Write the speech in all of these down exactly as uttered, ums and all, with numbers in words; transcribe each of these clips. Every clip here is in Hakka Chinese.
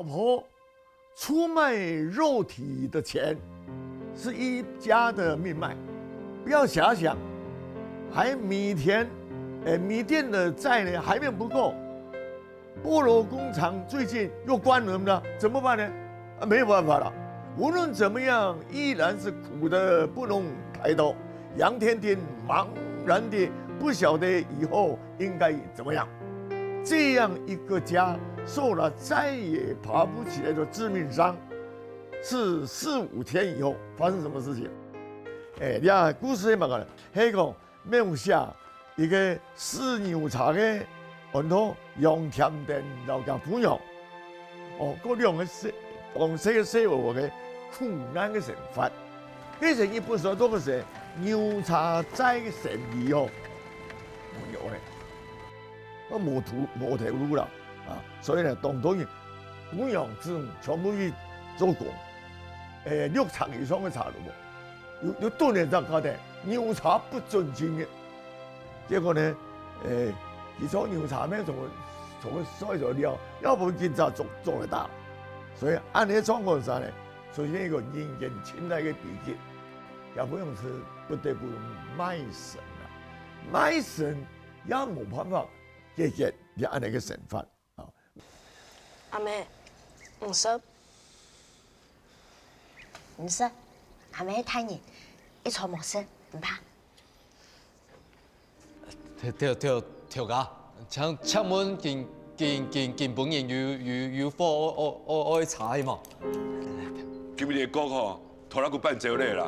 哦，出卖肉體的錢是一家的命脈，不要遐想，還米田，呃，米店的債呢還沒有不夠， 菠蘿工廠最近又關門了，怎麼辦呢？啊，沒有辦法了。無論怎麼樣，依然是苦得不能抬頭。楊天丁茫然地不曉得以後應該怎麼樣。這樣一個家，受了再也爬不起來的致命傷，是四五天以後發生什麼事情？哎，這故事係麼个呢？係講 描寫一個駛牛車个安到楊添丁摎厥餔娘。哦，該兩個細，當細个細孲个苦難个生活。該時日本所做个係牛車載个生理哦，無有咧，啊，無頭，無頭路啦，啊，所以呢，當多人餔娘子女全部去做工，誒，六尺以上个車路無，有，有蹲个在該个牛車不准進入。 結果呢，誒，佢坐牛車咩，坐，坐，坐，坐了，要不然警察捉，捉得到。所以恁呢狀況下呢，出現一個人間情懷个悲劇，也不用是不得不賣身啊，賣身也無辦法解決這恁呢个生活啊。 阿姆，你食？你食？阿姆大人，一坐無事，毋怕。頭，頭，頭，頭家，請，請問今，今，今，今晡日有，有，有貨愛，愛，愛，愛查係無？今日个局吼，拖拉庫搬走咧啦。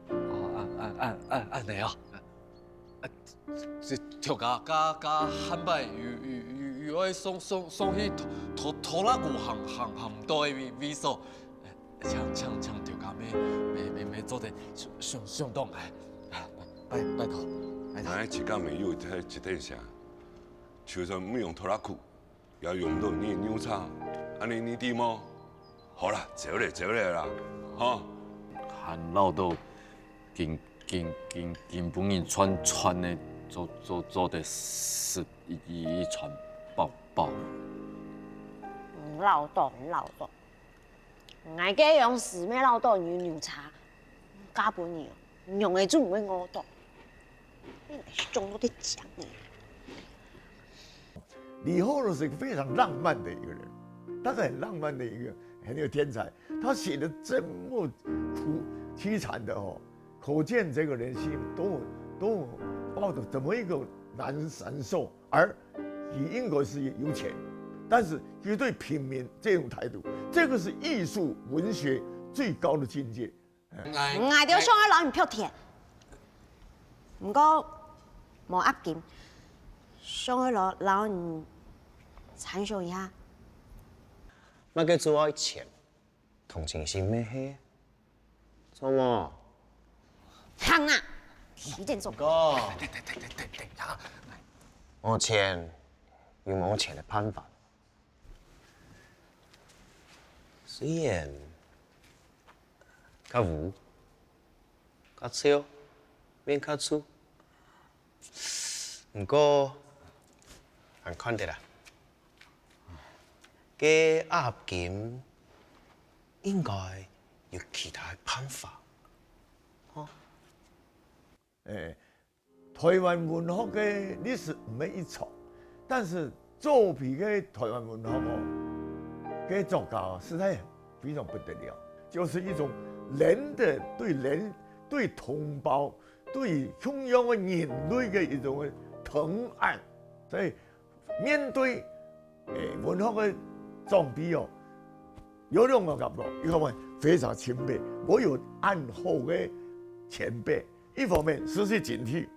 哦，恁，恁，恁，恁，恁呢哦。 啊，這頭家，家，家，下擺有，有，有，有愛送，送，送去拖，拖，拖拉庫行，行，行毋到个位，位所。請，請，請頭家乜，乜，乜，乜做得相，相，相當，哎，拜，拜託，拜託。𠊎自家乜有一台自行車，就算毋用拖拉庫， 也用毋到你个牛車，恁呢你知無？好啦，走咧，走咧啦，吼。還恅著今，今，今，今晡日全，全个做，做，做得食一，一，一餐飽，飽。毋恅著，毋恅著。 𠊎該央時乜恅著你牛車，嫁分你哦，仰仔就毋會餓著。你來想到底講呢？李後龍是一個非常浪漫的一個人，他是很浪漫的一個，很有天才。他寫得這麼苦，淒慘的哦，可見這個人心多，多抱著怎麼一個難，難受。 而佢應該是有錢，但是佢對平民這種態度，這個是藝術文學最高的境界。𠊎，𠊎兜想愛摎你贌田，毋過無押金，想愛摎，摎你參詳一下。麼个就愛錢？ 同情心乜係？著無？行啊！提點做。哥。等，等，等，等，等，等一下。無錢有無錢个辦法。雖然較烏、較臭、面較臭，毋過還看得啦。 該押金應該有其他个辦法，吼。誒，台灣文學个歷史毋係一長，但是早期个台灣文學哦，个作家哦，實在非常不得了，就是一種人的對人、對同胞、對同樣个人類个一種个疼愛，所以 面對，誒，文學个障壁哦，有兩個角度，一方面非常欽佩，𠊎有恁好个前輩，一方面時時警惕，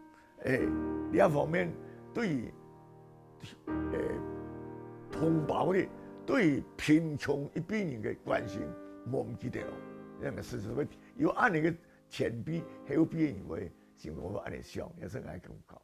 誒，另一方面對於，誒，同胞个，對於貧窮一輩人个關心，無毋記得咯。那個時時會有恁樣个前輩、後輩个人會，像𠊎恁樣想，也係𠊎感覺。